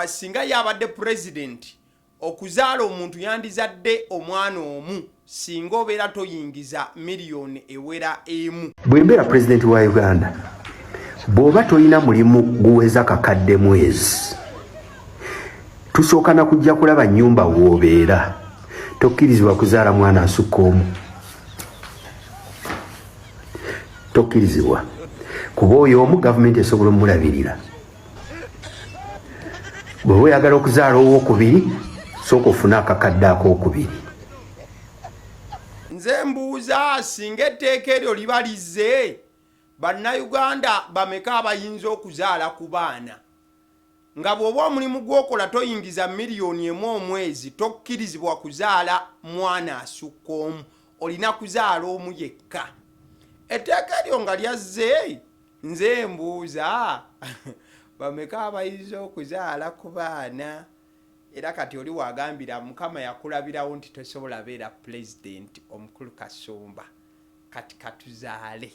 Singa yabadde pulezidenti, okuzaala omuntu yandizadde omwana omu singa obeera toyingiza miliyoni ewera emu. Bwe mbeera pulezidenti wa Uganda, bw'oba tolina mulimu guweza kakadde mwezi, tusooka na kujja kulaba nnyumba w'obeera. Tokkirizibwa kuzaala mwana asukka omu, tokkirizibwa, kuba oyo omu gavumenti esobola omulabirira. Bw'oba oyagala okuzaala owokubiri, sooka ofune akakadde akokubiri. Nze mbuuza, singa etteeka eryo liba lizze, Bannayuganda bameka abayinza okuzaala ku baana? Nga bw'oba omulimu gw'okola toyingiza miliyoni 1 omwezi, tokkirizibwa kuzaala mwana asukka omu, olina kuzaala omu yekka. Etteeka eryo nga lyazze, nze mbuuza, bameka abayinza okuzaala ku baana? Era kati oli wagambira Mukama yakulabirawo nti tosobola beera pulezidenti. Omukulu Kasumba, kati katuzaale.